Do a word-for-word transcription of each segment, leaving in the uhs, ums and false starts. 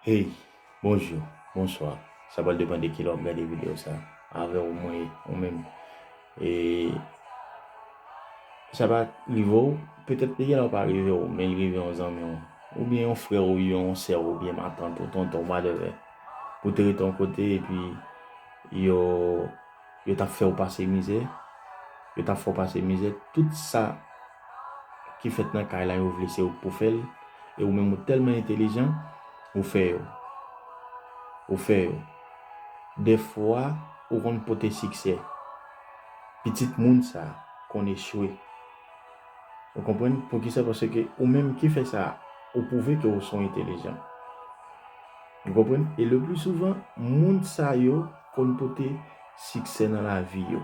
Hey, bonjou, bonswa. Sa pral depann de kilè w ap gade videyo sa. Avè w, mwen, ou menm. E sa pa rive w, petèt li genlè pa rive w, men li rive yon zanmi w. Oubyen yon frè w, yon sè w, oubyen matant ou, tonton w, whatever. Pou te rete yon kote, epi yo, yo t ap fè w pase mizè. Yo t ap fè w pase mizè. Tout sa ki fèt nan kay la, yo vle se ou k pou fè l. E ou menm ou tèlman entelijan, ou fè yo. Ou fè yo. Dèfwa, ou konn pote siksè. Pitit moun sa konn echwe. Ou konprann? Poukisa? Paske ou menm ki fè sa, ou pwouve ke ou se yon entelijan. Ou konprann? E le pli souvan, moun sa yo konn pote siksè nan lavi yo.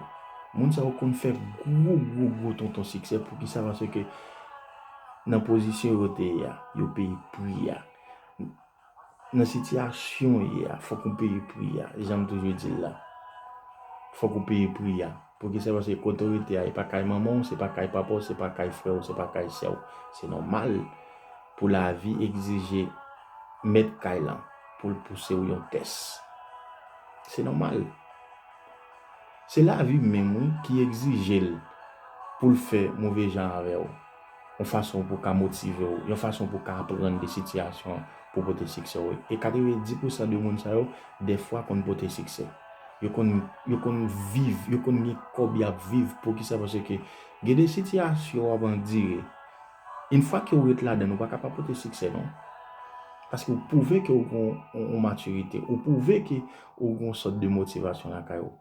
Moun sa yo konn fè gwo, gwo, gwo tonton siksè. Poukisa? Paske nan pozisyon yo te ye a, yo peye pri a. Nan sitiyasyon w ye a, fòk ou peye pri a. Jan m toujou di l la. Fòk ou peye pri a. Poukisa? Paske kote w rete a, e pa kay manman w, se pa kay papa w, se pa kay frè w, se pa kay sè w. Se nòmal pou lavi egzije mèt kay lan pou l pouse w yon tès. Se nòmal. Se lavi menm, wi, ki egzije l pou l fè move jan avè w. Yon fason pou ka motive w, yon fason pou ka aprann de sitiyasyon an pou pote siksè w. E katrevenndis pousan de moun sa yo, dèfwa konn pote siksè. Yo konn, yo konn viv, yo konn gen kòb y ap viv. Poukisa? Paske gen de sitiyasyon w ap andire. Yon fwa ke w ret ladan l, ou pa ka pa pote siksè, non. Paske ou pwouve ke ou gen yon, yon matirite, ou pwouve ke ou gen yon sòt de motivasyon lakay ou.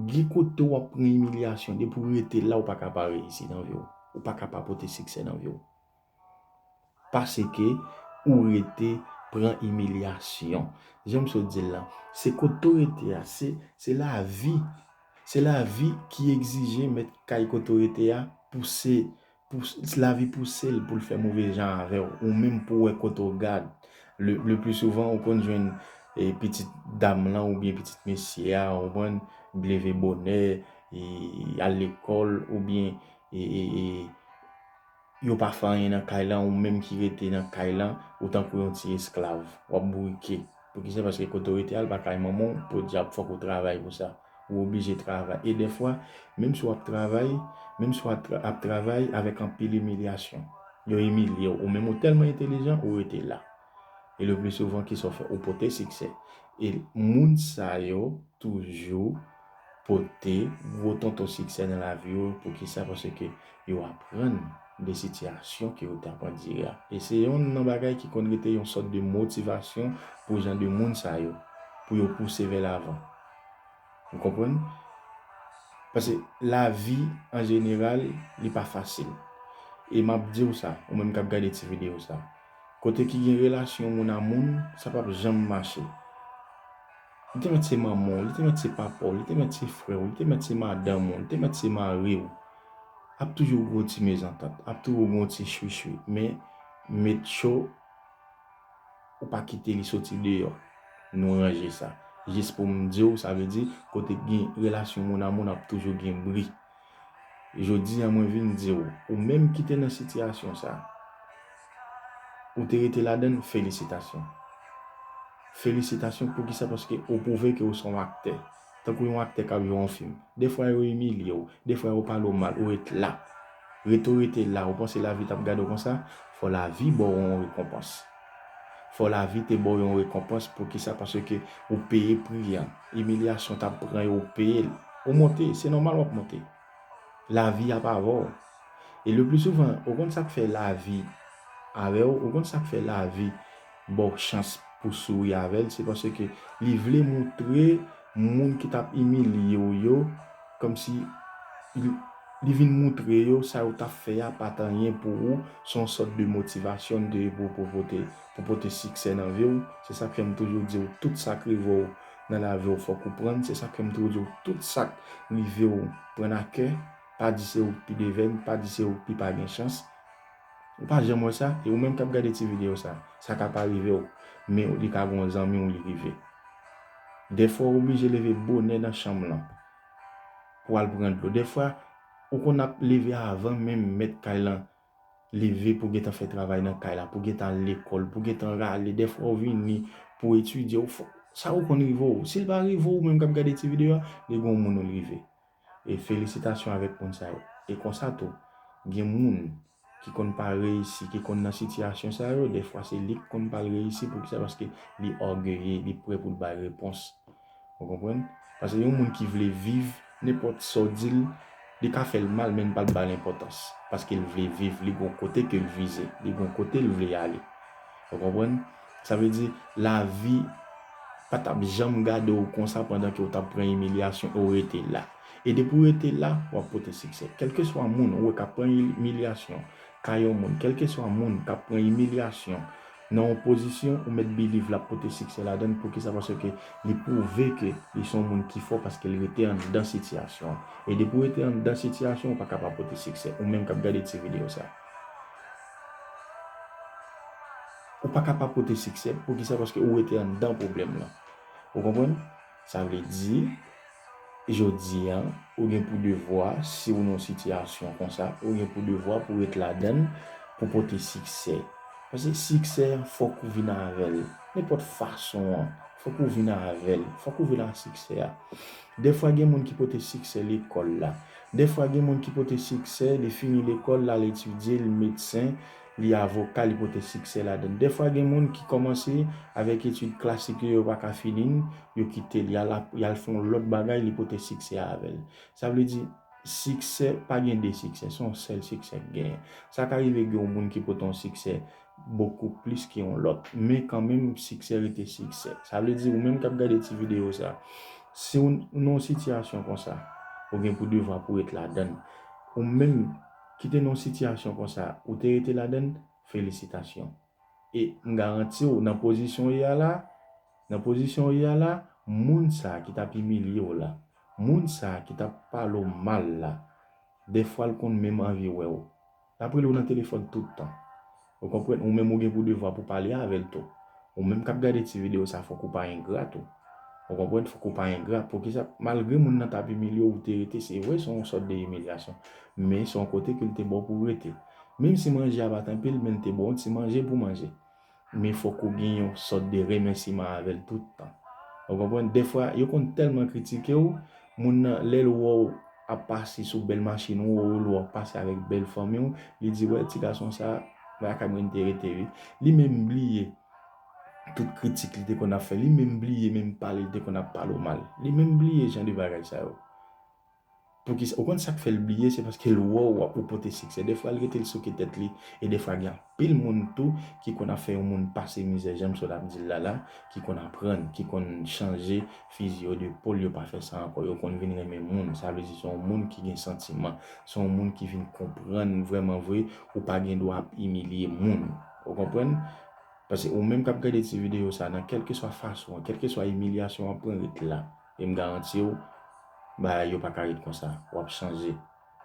Gen kote w ap pran imilyasyon, depi w rete la, ou pa ka pa reyisi nan vi w. Ou pa ka pa pote siksè nan vi w. Paske ou rete pran imilyasyon. Jan m sot di l la, se kote w rete a, se, se lavi. Se lavi ki egzije mèt kay kote w rete a pouse, pou lavi pouse l pou l fè move jan avè w, ou menm pou w wè kote w gad. Le, le pli souvan, ou konn jwenn e, pitit dam lan oubyen pitit mesye a, ou konprann, leve bonè, e, al lekòl, oubyen e, e, e, yo pa fè anyen nan kay lan, ou menm ki rete nan kay lan, ou tankou yon ti esklav, w ap bourike. Poukisa? Paske kote w rete a, l pa kay manman w, podyab, fòk ou travay pou sa. Ou oblije travay. E dèfwa, menm si w ap travay, menm si w ap tra-, ap travay avèk anpil imilyasyon, yo imilye w. Ou menm ou tèlman entelijan, ou rete la. E le pli souvan, kisa w fè? Ou pote siksè. E moun sa yo toujou pote gwo tonton siksè nan lavi yo. Poukisa? Paske yo aprann de sitiyasyon ke yo t ap andire a. E se yonn nan bagay ki konn rete yon sòt de motivasyon pou jan de moun sa yo, pou yo pouse vè lavan. Ou konprann? Paske lavi, an jeneral, li pa fasil. E m ap di w sa, ou menm k ap gade ti videyo sa. Kote ki gen relasyon moun a moun, sa p ap janm mache. Li te mèt se manman w, li te mèt se papa w, li te mèt se frè w, li te mèt se madanm ou, li te mèt se mari w. Ap toujou gen yon ti mezantant, ap toujou gen yon ti chwichwi. Men, make sure ou pa kite li soti deyò. Nou ranje sa. Jis pou m di w, sa vle di, kote gen relasyon moun a moun, ap toujou gen bri. Jodi a, mwen vin di w, ou menm ki te nan sitiyasyon sa, ou te rete ladan l, felisitasyon. Felisitasyon, poukisa? Paske ou pwouve ke ou se yon aktè. Tankou yon aktè k ap jwe yon fim. Defwa yo imilye w, defwa yo pale w mal, ou ret la. Rete w rete la, ou panse lavi t ap gade w konsa? Fò lavi ba w yon rekonpans. Fò lavi te ba w yon rekonpans. Poukisa? Paske ou peye pri an. Imilyasyon t ap pran yo, ou peye l. Ou monte, se nòmal w ap monte. Lavi ap avè w. E le pli souvan, ou konn sa k fè lavi avè w, ou konn sa k fè lavi ba w chans pou souri avè l, se paske li vle montre moun ki t ap imilye w yo, kòmsi li, li vin montre yo sa yo t ap fè a pa t anyen pou ou, se yon sòt de motivasyon de pou, pou pote, pou pote siksè nan vi w. Se sa k fè m toujou di w, tout sa k rive w nan lavi w, fòk ou pran l. Se sa k fè m toujou di w, tout sa k rive w, pran a kè, pa di se ou k pi devèn, pa di se ou k pi pa gen chans. Ou pa janm wè sa? E ou menm k ap gade ti videyo sa, sa ka pa rive w, men li ka gen yon zanmi w li rive. Dèfwa ou oblije leve bonè nan chanm lan pou al pran dlo. Dèfwa, ou konn ap leve avan menm mèt kay lan leve pou gentan fè travay nan kay la, pou gentan al lekòl, pou gentan rale. Dèfwa ou vini pou etidye, ou fò, sa ou konn rive w. Si l pa rive w, ou menm k ap gade ti videyo a, li gen yon moun ou l rive. E felisitasyon avèk moun sa yo. E konsa tou, gen moun ki konn pa reyisi, ki konn nan sitiyasyon sa yo, dèfwa se li k konn pa reyisi. Poukisa? Paske li ògeye, li prè pou l bay repons. Ou konprann? Paske yon moun ki vle viv, nenpòt sa w di l, li ka fè l mal, men l pa t ba l enpòtans. Paske l vle viv, li gon kote ke l vize, li gon kote l vle ale. Ou konprann? Sa vle di, lavi pa t ap janm gade w konsa pandan ke w t ap pran imilyasyon e w rete la. E depi w rete la, w ap pote siksè. Kèlkeswa moun ou wè k ap pran imilyasyon kay yon moun, kèlkeswa moun k ap pran imilyasyon nan yon pozisyon, ou mèt biliv l ap pote siksè ladan l. Poukisa? Paske li pwouve ke li se yon moun ki fò paske l rete anndan sitiyasyon an. E depi w rete anndan sitiyasyon, ou pa ka pa pote siksè. Ou menm k ap gade ti videyo sa, ou pa ka pa pote siksè. Poukisa? Paske ou rete anndan pwoblèm lan. Ou konprann? Sa vle di, jodi a, ou gen pou devwa, si w nan yon sitiyasyon konsa, ou gen pou devwa pou ret ladan l, pou pote siksè. Paske siksè an, fòk ou vin avè l. Nenpòt fason an, fòk ou vin avè l. Fòk ou vin ak siksè a. Dèfwa gen moun ki pote siksè lekòl la. Dèfwa gen moun ki pote siksè, li fini lekòl, l al etidye, li medsen, li avoka, li pote siksè ladan l. Dèfwa gen moun ki kòmanse avèk etid klasik yo, yo pa ka fini l, yo kite l, y al ap, y al fè yon lòt bagay, li pote siksè avè l. Sa vle di, siksè, pa gen de siksè, se yon sèl siksè k genyen. Sa ka rive gen yon moun ki pote yon siksè bokou plis ke yon lòt, men kanmenm, siksè rete siksè. Sa vle di, ou menm k ap gade ti videyo sa, si w nan yon sitiyasyon konsa, ou gen pou devwa pou ret ladan l. Ou menm ki te nan yon sitiyasyon konsa, ou te rete ladan l, felisitasyon. E m garanti w, nan pozisyon w ye a la, nan pozisyon w ye a la, moun sa a ki t ap imilye w la, moun sa a ki t ap pale w mal la, dèfwa l konn menm anvi wè w. L ap rele w nan telefòn tout tan. Ou konprann? Ou menm ou gen pou devwa pou pale avè l tou. Ou menm k ap gade ti videyo sa, fòk ou pa engra tou. Ou konprann? Fòk ou pa engra. Poukisa? Malgre moun nan t ap imilye w, ou te rete, se vre, se yon sòt de imilyasyon. Men se yon kote ke l te ba w pou w rete. Menm si manje a pa t anpil, men l te ba w yon ti manje pou w manje. Men fòk ou gen yon sòt de remèsiman avè l tout tan. Ou konprann? Dèfwa, yo konn tèlman kritike w, moun nan, lè l wè w ap pase sou bèl machin ou, ou l wè w ap pase avèk bèl fanmi w, li di, "Wè, ti gason sa, wè ak mwen te rete, wi." Li menm bliye tout kritik li te konn ap fè, li menm bliye menm pale li te konn ap pale w mal. Li menm bliye jan de bagay sa yo. Poukisa? Ou konn sa k fè l bliye? Se paske l wè w ap, ou pote siksè. Dèfwa, l rete l souke tèt li. E dèfwa, gen anpil moun tou ki konn ap fè yon moun pase mizè, jan m sot ap di l la la, ki konn aprann, ki konn chanje fizi yo de pòl, yo pa fè sa ankò. Yo konn vin renmen moun. Sa vle di se yon moun ki gen santiman. Se yon moun ki vin konprann vrèman vre, ou pa gen dwa ap imilye moun. Ou konprann? Paske ou menm k ap gade ti videyo sa, nan kèlkeswa fason an, kèlkeswa imilyasyon w ap pran, ret la. E m garanti w, bagay yo pa ka ret konsa. W ap chanje.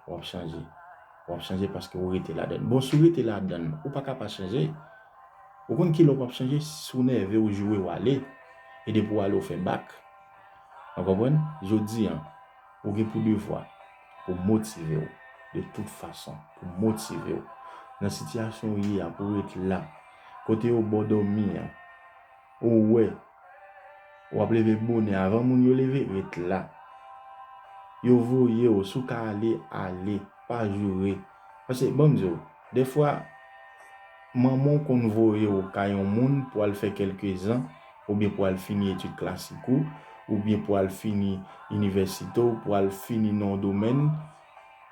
W ap chanje. W ap chanje paske ou rete ladan l. Bon, si w rete ladan l, ou pa ka pa chanje. Ou konn kilè w p ap chanje? Si w nève, ou joure, w ale. E depi w ale, ou fè bak. Ou konprann? Jodi a, ou gen pou devwa pou motive w, de tout fason, pou motive w. Nan sitiyasyon w ye a, pou w ret la. Kote yo ba w dòmi a, ou wè, w ap leve bonè avan moun yo leve, ret la. Yo voye w, si w ka ale, ale, pa joure. Paske, ban m di w, dèfwa, manman w konn voye w kay yon moun pou al fè kèlke zan, oubyen pou al fini etid klasik ou, oubyen pou al fini inivèsite w, pou al fini nan yon domèn,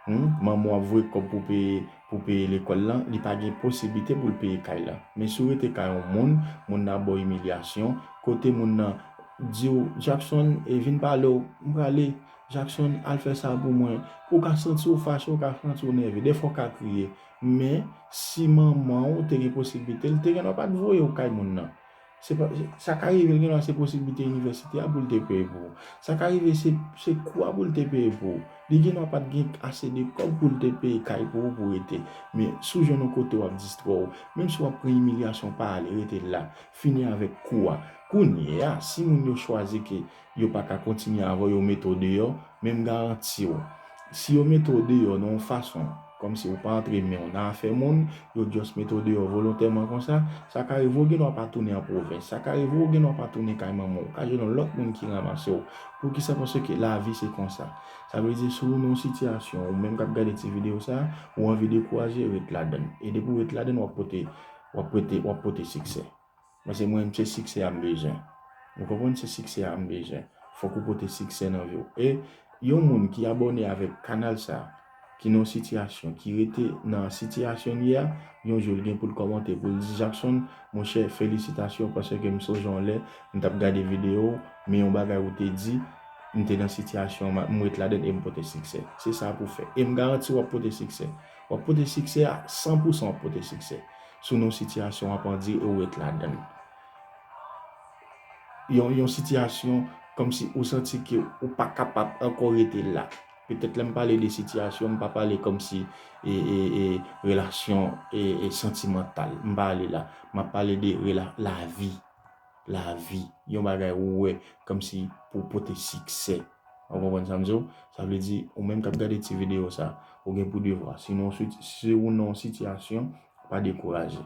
hmm, manman w ap voye kòb pou peye, pou peye lekòl lan, li pa gen posiblite pou l peye kay la. Men si w rete kay yon moun, moun nan ap ba w imilyasyon, kote moun nan di w, "Jackson, e vin pale w, m prale, Jackson, al fè sa pou mwen." Ou ka santi w fache, ou ka santi w nève, dèfwa w ka kriye. Men, si manman w te gen posiblite, li te gen dwa pa t voye w kay moun nan. Se pa, sa ka rive, l gen dwa se posiblite inivèsite a pou l te peye pou ou. Sa ka rive, se, se kou a pou l te peye pou ou. Li gen dwa pa t gen ase de kòb pou l te peye kay pou ou, pou w rete. Men, si w jwenn yon kote w ap distrè w, menm si w ap pran imilyasyon, pa ale, rete la. Fini avèk kou a. Kounye a, si moun yo chwazi ke yo pa ka kontinye avè w, yo mete w deyò, men m garanti w, si yo mete w deyò nan yon fason kòmsi ou pa antre men w nan afè moun, yo just mete w deyò volontèman konsa, sa ka rive w gen dwa pa tounen an pwovens, sa ka rive w gen dwa pa tounen kay manman w, ou ka jwenn yon lòt moun ki ranmase w. Poukisa? Paske lavi se konsa. Sa vle di, si w nan yon sitiyasyon, ou menm k ap gade ti videyo sa, ou anvi dekouraje, ret ladan l. E depi w ret ladan l, w ap pote, w ap pote, w ap pote siksè. Paske mwen, se siksè a m bezwen. Ou konprann? Se siksè a m bezwen. Fòk ou pote siksè nan vi w. E yon moun ki abòne avèk kanal sa, ki nan yon sitiyasyon, ki rete nan sitiyasyon li a, yon jou l gen pou l kòmante, pou l di, Jackson, monchè, felisitasyon, paske m sonje yon lè, m t ap gade videyo w, men yon bagay ou te di, m te nan sitiyasyon, m ret ladan l e m pote siksè. Se sa pou w fè. E m garanti w ap pote siksè. W ap pote siksè a, san pou san w ap pote siksè. Si w nan yon sitiyasyon w ap andire e w ret ladan l. Yon, yon sitiyasyon kòmsi ou santi ke ou pa kapab ankò rete la. Petèt lè m pale de sitiyasyon, m pa pale kòmsi e, e, e, relasyon e, e santimantal. M pa ale la. M ap pale de rela, lavi. Lavi. Yon bagay ou wè kòmsi pou pote siksè. Ou konprann sa m di w? Sa vle di, ou menm k ap gade ti videyo sa, ou gen pou devwa. Si w nan yon sit-, si w nan yon sitiyasyon, pa dekouraje.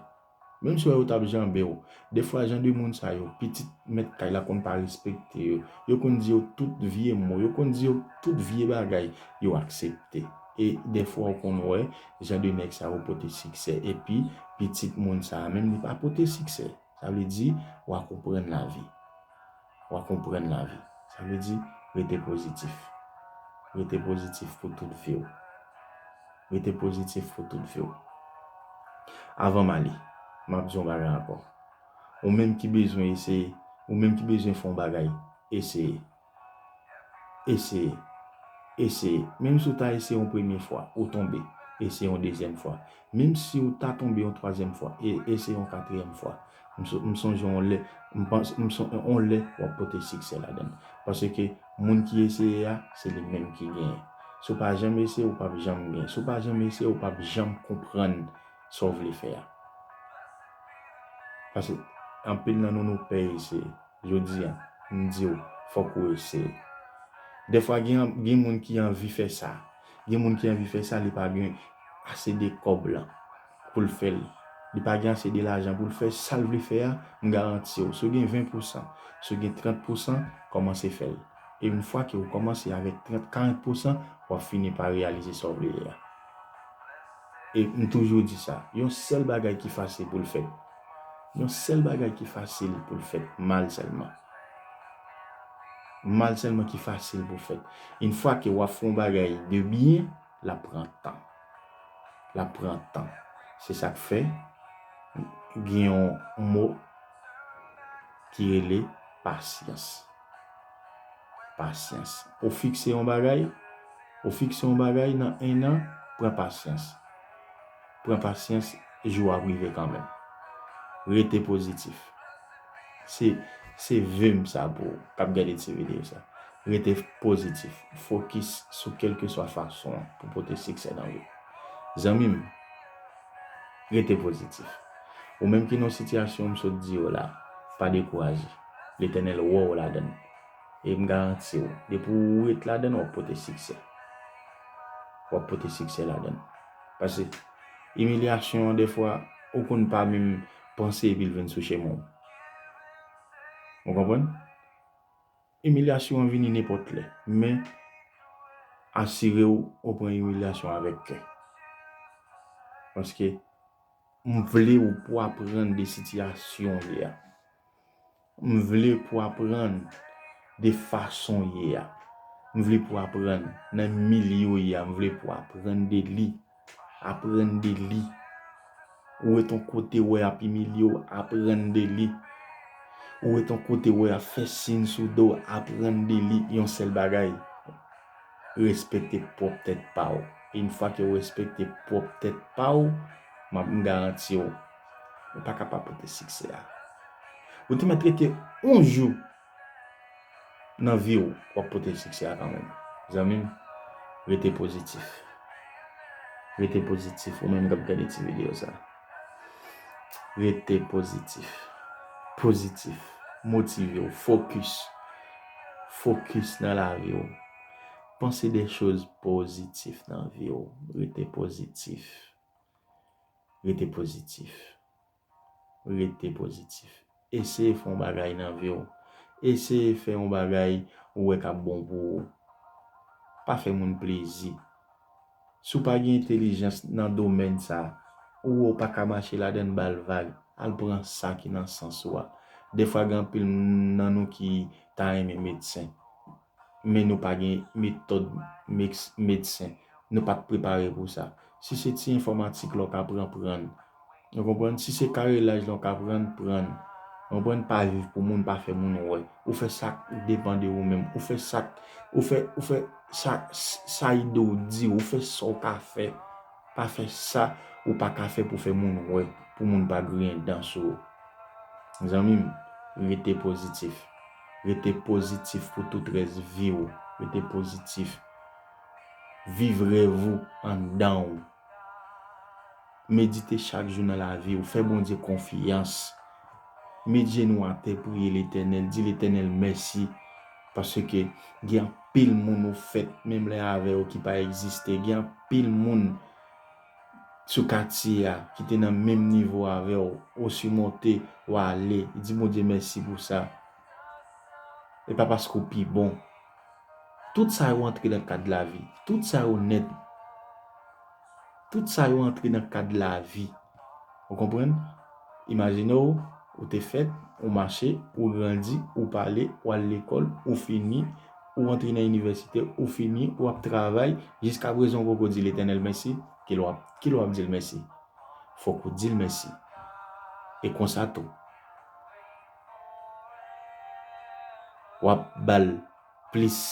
Menm si w wè yo t ap janbe w, defwa jan de moun sa yo, pitit mèt kay la konn pa respekte yo. Yo konn di yo tout vye mo, yo konn di yo tout vye bagay, yo aksepte. E defwa ou konn wè jan de nèg sa yo pote siksè. Epi, pitit moun sa a menm li pa pote siksè. Sa vle di, w a konprann lavi. W a konprann lavi. Sa vle di, rete pozitif. Rete pozitif pou tout vi w. Rete pozitif pou tout vi w. Avan m ale, m ap di yon bagay ankò. Ou menm ki bezwen eseye, ou menm ki bezwen fè yon bagay, eseye. Eseye. Eseye. Menm si w ta eseye yon premye fwa, ou tonbe, eseye yon dezyèm fwa. Menm si w ta tonbe yon twazyèm fwa, e eseye yon katriyèm fwa. M so-, m sonje yon lè, m panse, m son-, yon lè w ap pote siksè ladan l. Paske moun ki eseye a, se li menm ki genyen. Si w pa janm eseye, ou p ap janm genyen. Si w pa janm eseye, ou p ap janm konprann sa w vle fè a. Paske anpil nan nou, nou pè eseye. Jodi a, m di w, fòk ou eseye. Dèfwa, gen, gen moun ki anvi fè sa. Gen moun ki anvi fè sa, li pa gen ase de kòb lan pou l fè l. Li pa gen ase de lajan pou l fè sa l vle fè a, m garanti w. Si w gen ven pou san, si w gen trant pou san, kòmanse fè l. E yon fwa ke w kòmanse avèk trant, karant pou san, w ap fini pa reyalize sa w vle ye a. E m toujou di sa, yon sèl bagay ki fasil pou l fèt. Yon sèl bagay ki fasil pou l fèt, mal sèlman. Mal sèlman ki fasil pou fèt. Yon fwa ke w ap fè yon bagay de byen, l ap pran tan. L ap pran tan. Se sa k fè, gen yon mo ki rele pasyans. Pasyans. Ou fikse yon bagay, ou fikse yon bagay nan en an, pran pasyans. Pran pasyans, jou a ap rive kanmenm. Rete pozitif. Se, se ve m sa pou ou k ap gade ti videyo sa. Rete pozitif. Fokis sou kèlkeswa fason an pou pote siksè nan vi w. Zanmi m, rete pozitif. Ou menm ki nan sitiyasyon m sot di yo la, pa dekouraje. Letènèl wè w ladan l. E m garanti w, depi w ret ladan l, w ap pote siksè. W ap pote siksè ladan l. Paske imilyasyon an, dèfwa, ou konn pa menm panse epi l vin sou chemen w. Ou konprann? Imilyasyon an vini nenpòt lè, men asire w, ou pran imilyasyon avèk kè. Paske m vle w pou aprann de sitiyasyon w ye a. M vle pou aprann de fason w ye a. M vle pou aprann nan milye w ye a. M vle pou aprann de li. Aprann de li. Ou ret yon kote wè y ap imilye w, aprann de li. Ou ret yon kote wè y ap fè siy sou do w, aprann de li. Yon sèl bagay, respekte pwòp tèt pa w. E yon fwa ke w respekte pwòp tèt pa w, m ap, m garanti w, ou pa ka pa pote siksè a. Ou te mèt rete yon jou nan vi w, w ap pote siksè a kanmenm. Zanmi m, rete pozitif. Rete pozitif, ou menm k ap gade ti videyo sa. Rete pozitif. Pozitif. Motive w. Fokis. Fokis nan lavi w. Panse de choz pozitif nan vi w. Rete pozitif. Rete pozitif. Rete pozitif. Eseye fè yon bagay nan vi w. Eseye fè yon bagay ou wè k ap bon pou ou. Pa fè moun plezi. Si w pa gen entèlijans nan domèn sa, ou wè w pa ka mache ladan l, ba l vag. Al pran sa ki nan sans ou a. Defwa gen anpil nan nou ki ta renmen medsen, men nou pa gen metòd meks- medsen. Nou pa t prepare pou sa. Si se ti enfòmatik la w ka pran, pran l. Ou konprann? Si se karelaj la w ka pran, pran l. Ou konprann? Pa viv pou moun, pa fè moun wè. Ou fè sa k depann de ou menm. Ou fè sa k- ou fè, ou fè sa, sa ide w di, ou fè sa w ka fè. Pa fè sa ou pa ka fè pou fè moun wè, pou moun pa griyen dan sou ou. Zanmi m, rete pozitif. Rete pozitif pou tout rès vi w. Rete pozitif. Viv rèv ou anndan w. Medite chak jou nan lavi w. Fè Bondye konfyans. Met jenou atè, priye Letènèl. Di Letènèl mèsi. Paske gen anpil moun ou fèt menm lè avè yo ki pa egziste. Gen anpil moun sou katye a ki te nan menm nivo avè w. Ou simonte, w ale. Di Bondye mèsi pou sa. E pa paske w pi bon. Tout sa yo antre nan kad lavi. Tout sa yo nèt. Tout sa yo antre nan kad lavi. Ou konprann? Imajine w, ou te fèt, ou mache, ou grandi, ou pale, ou al lekòl, ou fini, ou antre nan inivèsite, ou fini, ou ap travay, jiskaprezan ou poko di Letènèl mèsi, kilè w ap, kilè w ap di l mèsi? Fòk ou di l mèsi. E konsa tou, w ap ba l plis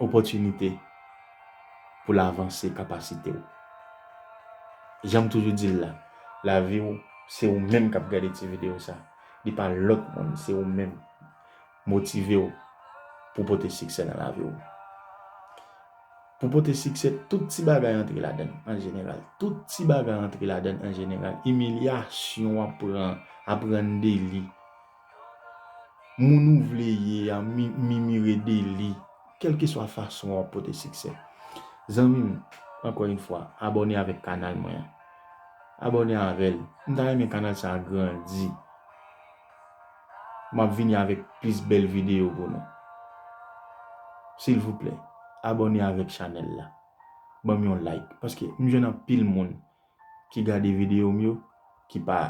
opòtinite pou l avanse kapasite w. Jan m toujou di l la, lavi w, se ou menm k ap gade ti videyo sa. Li pa lòt moun, se ou menm. Motive w pou pote siksè nan lavi w. Pou pote siksè, tout ti bagay antre ladan l an jeneral. Tout ti bagay antre ladan l an jeneral. Imilyasyon w ap pran, aprann de li. Moun ou vle ye a, mi- mimire de li. Kèlkeswa fason w ap pote siksè. Zanmi m, ankò yon fwa, abòne avèk kanal mwen an. Abòne avè l. M ta renmen kanal sa a grandi. M ap vini avèk plis bèl videyo pou nou. Silvouplè, abòne avèk chanèl la. Ban m yon like. Paske m jwenn anpil moun ki gade videyo m yo, ki pa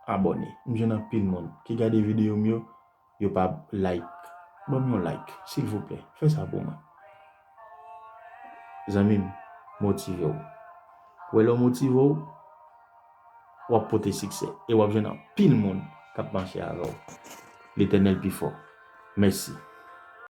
abòne. M jwenn anpil moun ki gade videyo m yo, yo pa like. Ban m yon like, silvouplè. Fè sa pou mwen. Zanmi m, motive w. Ou wè lè w motive w, w ap pote siksè. E w ap jwenn anpil moun k ap mache avè w. Letènèl pi fò. Mèsi.